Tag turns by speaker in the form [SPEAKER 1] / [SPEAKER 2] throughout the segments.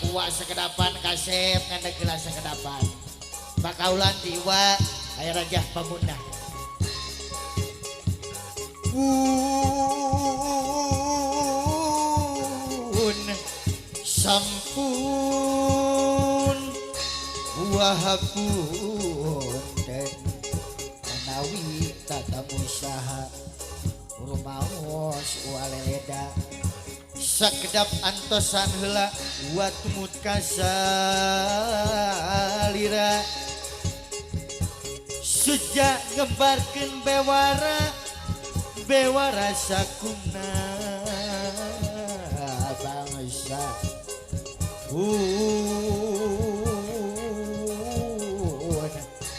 [SPEAKER 1] Uwa sekedapan kasep ngandeg heula sekedapan. Pakaulan ti Uwa aya Rajah Pamunda. Pun sampun wahapunten menawi tatamu saha rumaos waleleda sakedap antosan heula watumut kasalira sejak ngembarkeun bewara bewara sakumna bangsa pun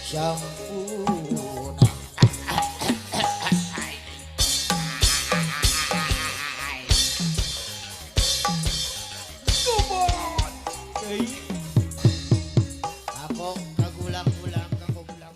[SPEAKER 1] sampun. Ako kagulang-gulang kagulang.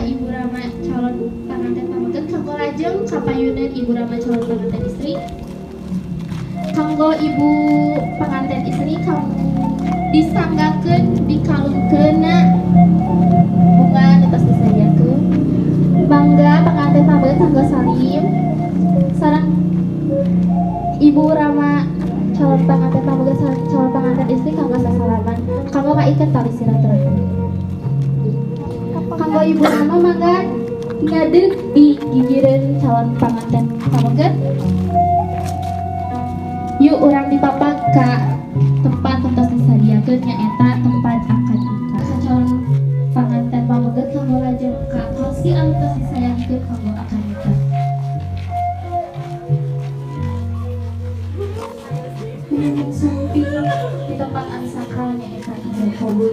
[SPEAKER 2] Ibu Rama calon panganten pameget kanggo lajeng kapayunan Ibu Rama calon panganten istri. Kanggo ibu panganten istri kanggo disanggakeun dikalungkeunna bunga nu tos disadiakeun. Mangga panganten pameget kanggo salim sareng Ibu Rama calon panganten pameget sareng calon panganten istri kanggo sasalaman kanggo kaiket tali silaturahmi. Kanggo Ibu Rama mangga ngadeg di gigireun calon panganten pameget. Yuk urang dipapak ka tempat tos disadiakeun nyaeta tempat akad nikah. Ka calon panganten pameget kanggo lajeng ka kursi anu tos disayangkeun kanggo akad nikah. Sumping di tempat anu sakral nyaeta ijab kabul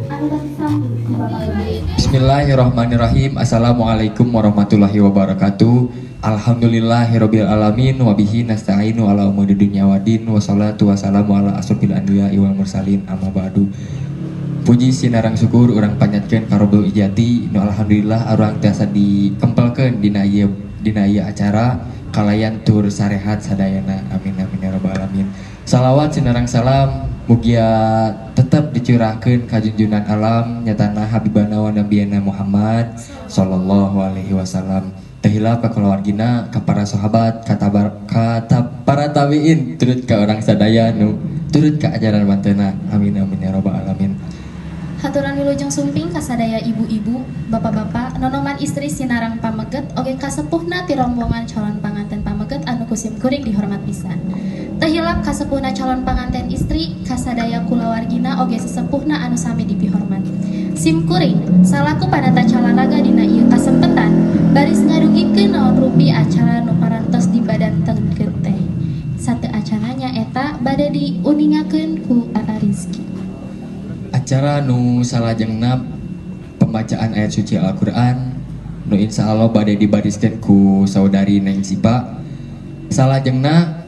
[SPEAKER 2] anu tos disambut ku Bapak Ibu.
[SPEAKER 3] Bismillahirrahmanirrahim. Assalamualaikum warahmatullahi wabarakatuh. Alhamdulillahirabbil alamin wabihi nasta'inu ala umuri dunya waddin wassalatu wassalamu ala asrofil anbiya'i wal mursalin amma ba'du. Puji sinarang syukur urang panjatkeun ka Rabbul Ijati nu alhamdulillah urang tiasa dikempelkeun dina ieu acara kalayan tur sarehat sadayana. Amin amin ya rabbal alamin. Salawat sinarang salam mugia tetap dicurahkeun ka junjunan alam nyatana habibana wa nabiyana Muhammad sallallahu alaihi wasallam. Teu hilap ka kulawargina, ka para sahabat, ka para tabiin, turut ka orang sadaya nu turut ka ajaran mantena. Amin amin ya rabbal alamin.
[SPEAKER 2] Haturan wilujeng sumping kasadaya ibu-ibu, bapak-bapak, nonoman istri sinarang pameget oge kasepuhna ti rombongan calon panganten pameget anu kusim kuring dihormat pisan. Teu hilap kasepuhna calon panganten istri, kasadaya kulawargina oge sesepuhna anu sami dipihormat. Sim kuring salaku panata calaraga dina ieu kasempetan baris ngadugikeun naon rupi acara nu parantos dibadantenkeun teh. Sateu acananya eta bade diuningakeun ku Aa Rizky.
[SPEAKER 3] Acara nu salajengna pembacaan ayat suci Al-Qur'an nu insya Allah bade dibariskeun ku saudari Neng Sipa. Salajengna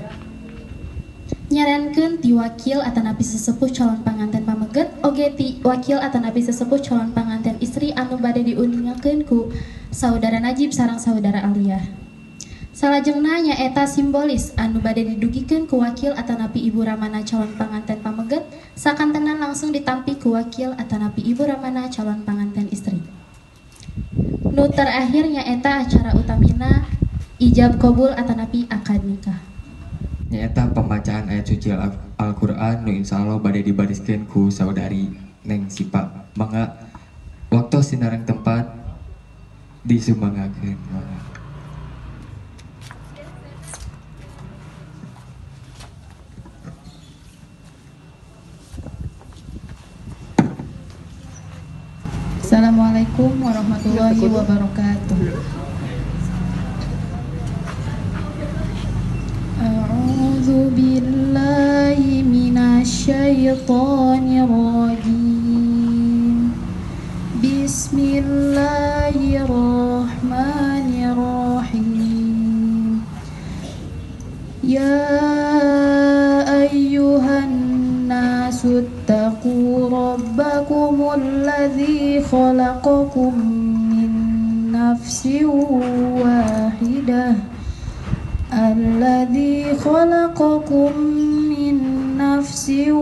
[SPEAKER 2] nyarankeun ti wakil atanapi sesepuh calon panganten pameget oge ti wakil atanapi sesepuh calon panganten istri anu bade diuningakeun ku Saudara Najib sareng Saudara Aliyah. Salajengna nyaeta simbolis anu bade didugikeun ku wakil atanapi ibu ramana calon panganten pameget sakantenan langsung ditampi ku wakil atanapi ibu ramana calon panganten istri. Nu terakhir nyaeta acara utamina ijab qabul atanapi akad nikah.
[SPEAKER 3] Nyaeta pembacaan ayat suci Al-Qur'an nu insyaallah bade dibariskeun ku saudari Neng Sipa. Mangga waktu sinareng tempat disumangakeun, mangga.
[SPEAKER 4] Assalamualaikum warahmatullahi wabarakatuh. A'udzu billahi minasyaitonir rajim. Bismillahirrahmanirrahim. Ya ayyuhan nasu ittaqu rabbakumul ladzi khalaqakum min nafsin wahidah alladzi khalaqakum min nafsin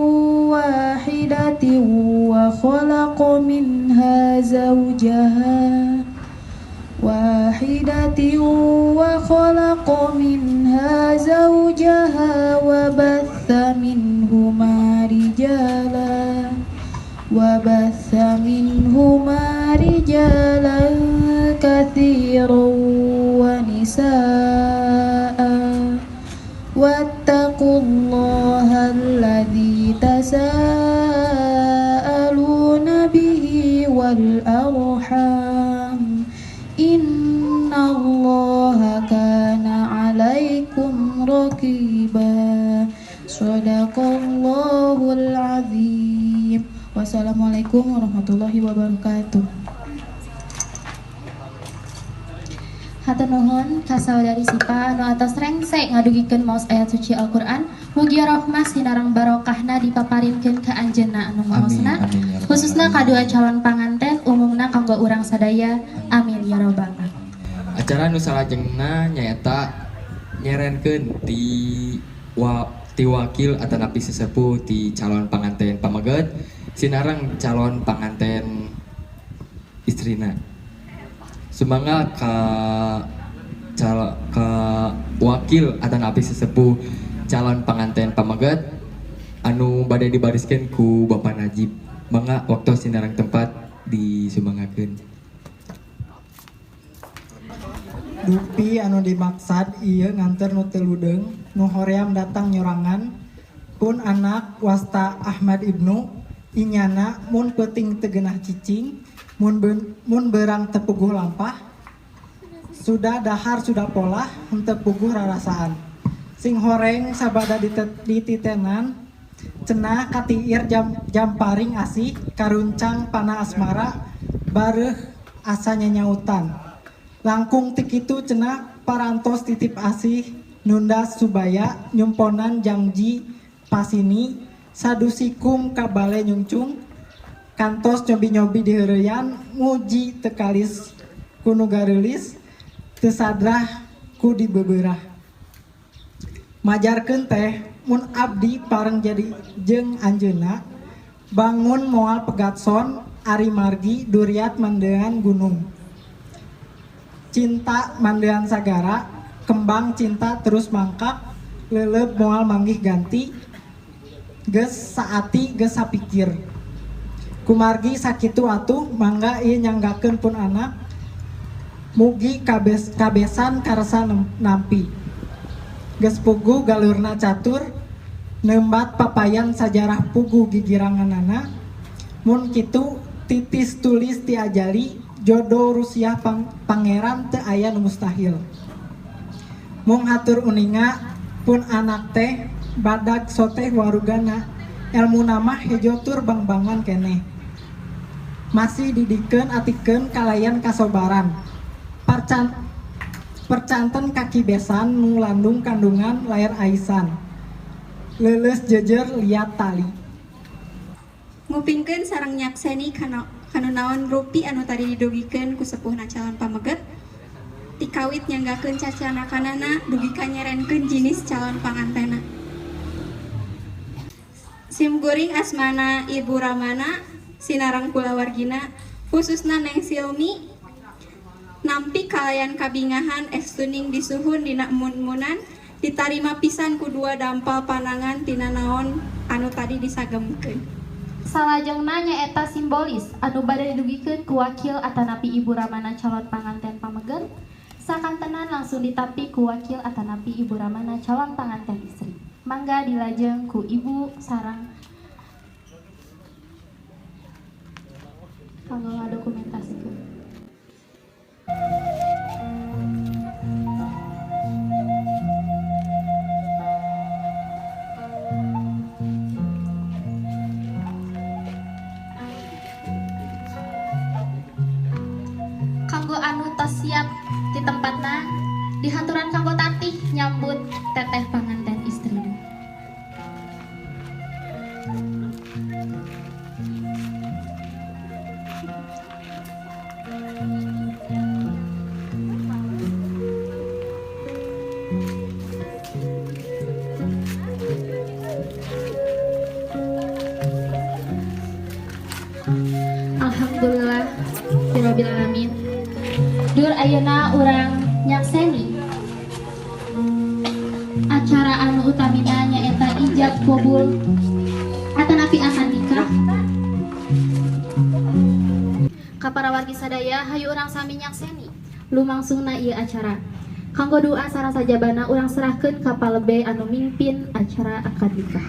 [SPEAKER 4] wahidatin wa khalaqa minha zawjaha wahidatin wa khalaqa minha zawjaha wa batha minhuma rijalan wa batha minhuma rijalan katsiran wa nisaa wattaqullaha alladzi tasaaluna bihi wal arham innallaha kana 'alaikum raqiba. Shadaqallahul azim. Wassalamualaikum warahmatullahi wabarakatuh.
[SPEAKER 2] Hatur nuhun ka saudari Sipa anu atos rengse ngadugikeun maos ayat suci Al-Qur'an. Mugi rahmah sinareng barokahna dipaparinkeun ka anjeunna anu maosna, khususna kadua calon panganten, umumna kanggo urang sadaya. Amin ya rabbal alamin.
[SPEAKER 3] Acara nu salajengna nyaeta nyerenkeun ti wakil atanapi sesepuh ti calon panganten pameget sinareng calon panganten istrina. Sumangga ka wakil atanapi sesepuh calon panganten pameget anu bade dibariskeun ku Bapak Najib. Mangga waktu sinareng tempat disumangakeun.
[SPEAKER 5] Dupi anu dimaksad ieu nganter nu teu ludeung nu hoream datang nyorangan pun anak wasta Ahmad Ibnu inyana mun peuting teu geunah cicing mun berang teu puguh lampah sudah dahar sudah polah henteu puguh rarasaan sing horeng sabada dititenan cenah katiir jamparing asih karuncang pana asmara bareuh asa nyanyautan langkung tikitu cenah parantos titip asih nunda subaya nyumponan jangji pasini sadusikum kabale nyungcung kantos nyobi-nyobi diheureyan muji tekalis ku nu gareulis teu sadrah ku dibeberah majarkeun teh mun abdi pareng jadi jeung anjeunna bangun moal pegatson ari margi duriat mandean gunung cinta mandean sagara kembang cinta terus mangkak leleup moal manggih ganti geus saati geus sapikir kumargi sakitu atuh mangga ieu nyanggakeun pun anak mugi kabesan karsa nampi geus puguh galurna catur nembat papayan sajarah puguh gigiranganana mun kitu titis tulis ti ajali jodoh Rusia pangeran teu aya nu mustahil mung hatur uninga pun anak teh badag soteh warugana elmu nama hejo tur bangbangan keneh masih didikeun atikeun kalayan kasobaran percanten kaki besan nu landung kandungan layar aisan leuleus jejer liat tali
[SPEAKER 6] ngupingkeun sareng nyakseni Anu naon rupi anu tadi didugikeun ku sepuhna calon pameget tikawit nyanggakeun cacanakanana dugi ka nyerenkeun jinis calon pangantena. Sim kuring asmana Ibu Ramana sinareng kulawargina khususna Neng Silmi nampi kalayan kabingahan estuning disuhun dina emun-emunan ditarima pisan ku dua dampal panangan tina naon anu tadi disagemkeun.
[SPEAKER 2] Salajengna nyaeta simbolis anu bade didugikeun ku wakil atanapi Ibu Ramana calon panganten pameget sakantenan langsung ditampi ku wakil atanapi Ibu Ramana calon panganten istri. Mangga dilajeng ku ibu sareng kanggo ngadokumentasikeun. Kanggo anu tos siap di tempatna dihaturan kanggo tatih nyambut teteh panganten istrina. Alhamdulillah Rabbil alamin. Dur ayeuna urang nyakseni acara anu utamina nyaeta ijab qabul atanapi akad nikah. Ka para wargi sadaya hayu urang sami nyakseni lumangsungna ieu acara. Kanggo doa sareng sajabana urang serahkeun ka palebe anu mimpin acara akad nikah.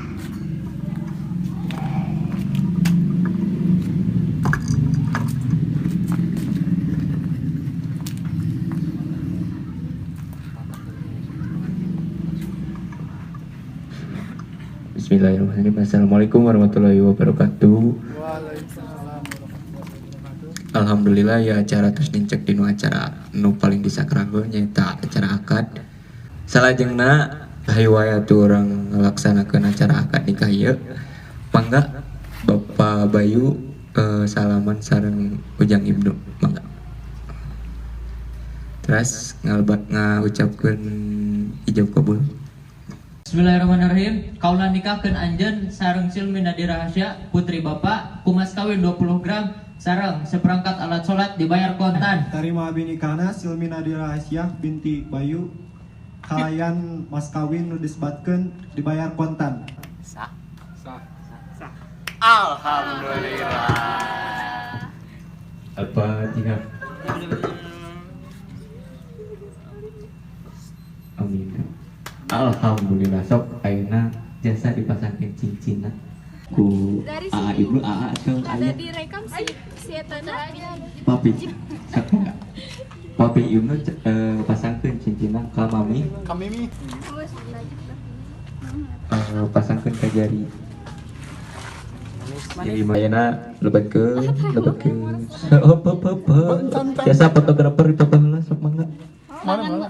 [SPEAKER 3] Bismillahirrahmanirrahim. Assalamualaikum warahmatullahi wabarakatuh.
[SPEAKER 5] Waalaikumsalam warahmatullahi wabarakatuh.
[SPEAKER 3] Alhamdulillah ya acara terus nincek dinu acara nu paling disakralkeun nyaeta acara akad. Salajengna hayu wae atuh urang ngalaksanakeun acara akad nikah ieu. Mangga Bapak Bayu salaman sareng Ujang Ibnu, mangga. Terus ngaucapkeun ijab kabul.
[SPEAKER 7] Bismillahirrahmanirrahim. Kaula nikahkeun anjeun sareng Silmi Nadira Hasya putri bapak ku mas kawin 20 gram sareng seperangkat alat sholat dibayar kontan.
[SPEAKER 5] Tarima abi nikahna Silmi Nadira Hasya binti Bayu kalayan mas kawin nu disebatkeun dibayar kontan.
[SPEAKER 8] Sah. Sah. Sah. Alhamdulillah.
[SPEAKER 3] Al-Fatihah. Amin. Alhamdulillah sok ayeuna jasa dipasangkeun cincinna ku AA Ibnu AA atau ayah
[SPEAKER 6] direkam si etana
[SPEAKER 3] papi. Papi Ibnu pasangkeun cincinna ka mami.
[SPEAKER 5] Ka mimi.
[SPEAKER 3] Pasangkeun ka jari. Ya ayeuna lebetkeun lebetkeun. Hop hop hop. Jasa fotografer dipoto heula sok mangga.
[SPEAKER 5] Mana mana?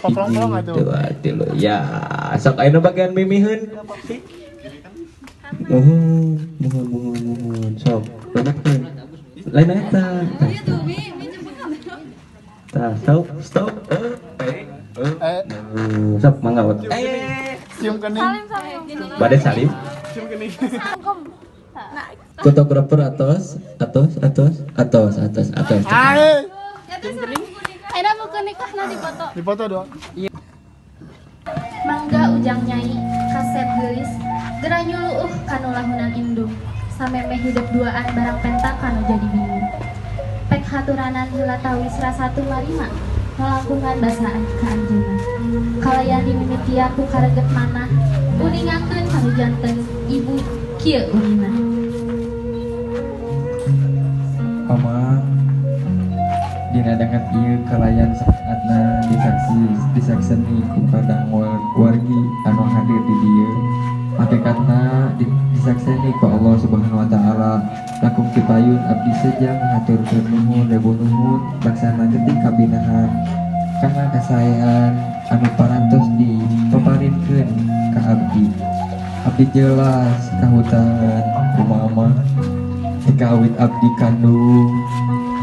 [SPEAKER 5] Poklong-poklong atuh.
[SPEAKER 3] Tilu ya, sok ayeuna bagian mimiheun. Muhun, muhun, muhun, muhun. Sok, lebetkeun. Lain eta. Tah, stop, stop. Sok mangga.
[SPEAKER 5] Cium kening.
[SPEAKER 3] Bade salim.
[SPEAKER 5] Cium kening.
[SPEAKER 3] Fotografer atos, atos, atos, atos, atos, atos.
[SPEAKER 2] Ayeuna buku nikahna dipoto.
[SPEAKER 5] Dipoto dong.
[SPEAKER 2] Iya. Mangga ujang nyai kasep geulis geura nyuluuh kanu lahunan indung. Samemeh hidup duaan barang penta kanu jadi bingung. Pek haturanan heula tawis rasa marima ngalangkungan basaan ka anjeunna. Kalayan dimimitia ku kareget manah uningakeun kanu janten ibu kieu unina.
[SPEAKER 3] Amang dina danget ieu kalayan saatna disakseni ku kadang wargi anu hadir di dieu. Hakikatna disakseni ku Allah Subhanahu wa taala. Langkung tipayun abdi sejang haturkeun nuhun ribu nuhun laksana ketik kabinahan kana kasaean anu parantos dipaparinkeun ka abdi. Abdi jelas kahutangan ku mama Ti kawit abdi kandung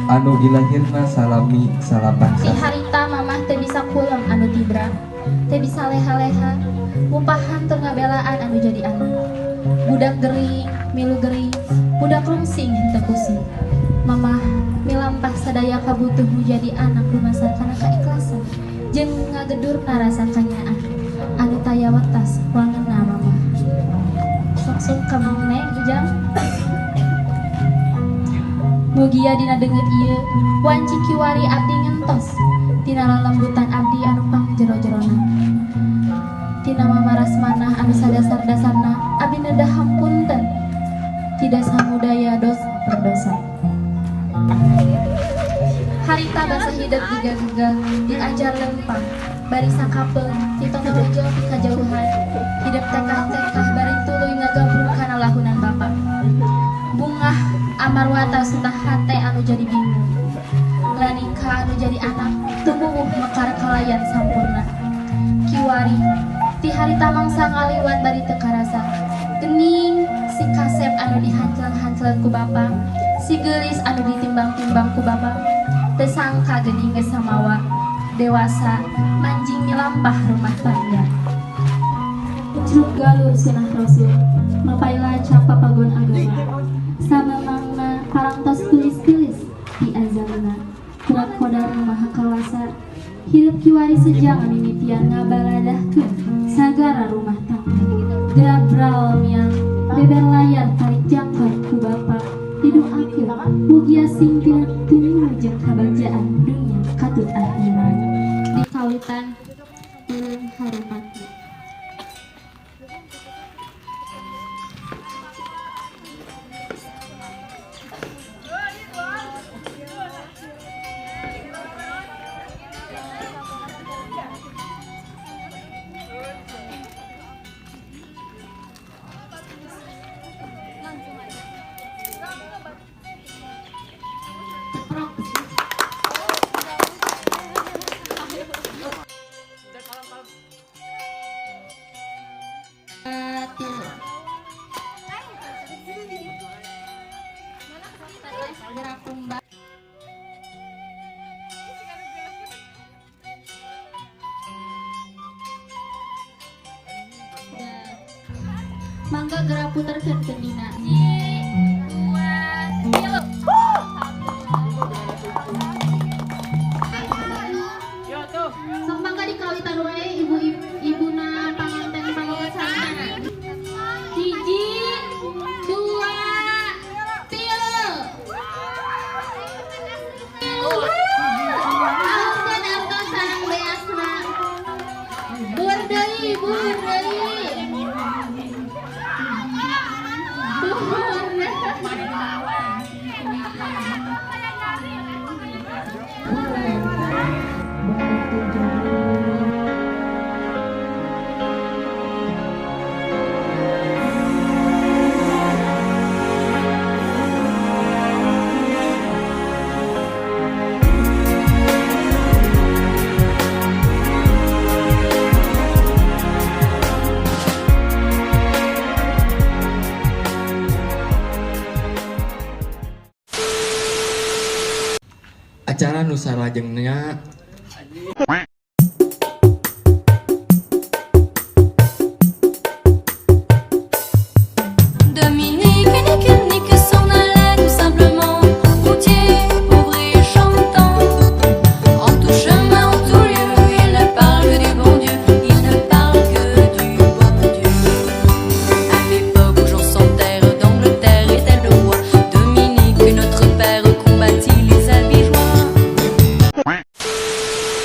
[SPEAKER 3] anu dilahirna salami salapan
[SPEAKER 2] Ti
[SPEAKER 3] sasih.
[SPEAKER 2] Harita mamah teu bisa kulem anu tibra, teu bisa leha-leha, ngupahan tur ngabelaan anu jadi anak. Budak gering, milu gering, budak rungsing henteu pusing. Mamah milampah sadaya kabutuh nu jadi anak dumasar kana kaikhlasan jeung ngagedurna rasa kanyaah anu taya watas wangenna mamah. Sok sungkem, Neng, Ujang. Mugia dina deungeut ieu wanci kiwari abdi ngentos tina lalembutan abdi anu pangjero-jerona. Tina Mama Rasmanah anu sadasar-dasarna abdi nedah hampunten tidak samudaya dosa berdosa. Harita basa hidep digagegah, diajar lempang bari sakapeung titonggo ti kajauhan, hidep tekah-tekah bari tuluy ngagabrug kana lahunan bapa. Bungah amarwata sutah hate anu jadi bingung. Lanika anu jadi anak tumuwuh mekar kalayan sampurna. Kiwari ti harita mangsa ngaliwat bari teu karasa. Gening si kasep anu dihanclang-hanclang ku bapa, si geulis anu ditimbang-timbang ku bapa. Teu sangka geuning geus samawa dewasa manjing milampah rumah tangga. Cruk galur sunah rasul, mapay lacak papagon agama. Samemangna parangtos tulis-tulis di azalna. Kuat kodar maha kawasa, hidup kiwari sejang mimitian ngabaladahkeun sagara rumah tangga. Grabral miang beber layar tarik jangkar ku bapa, didoakeun mugia sing tinimu jeung kabagjaan dunya katut akhirat. Di kawitan ulun harupat. Ceprok. Tilu. Gerak kumbang. Mangga gerak puterkeun kendina. Dua, tilu. Sok mangga dikawitan wae ibu ibuna panganten pameget sarana. 1, 2, 3. Angskeun artos sareng beasna. Bur deui, bur deui. Bur.
[SPEAKER 3] Acara nu salajengna.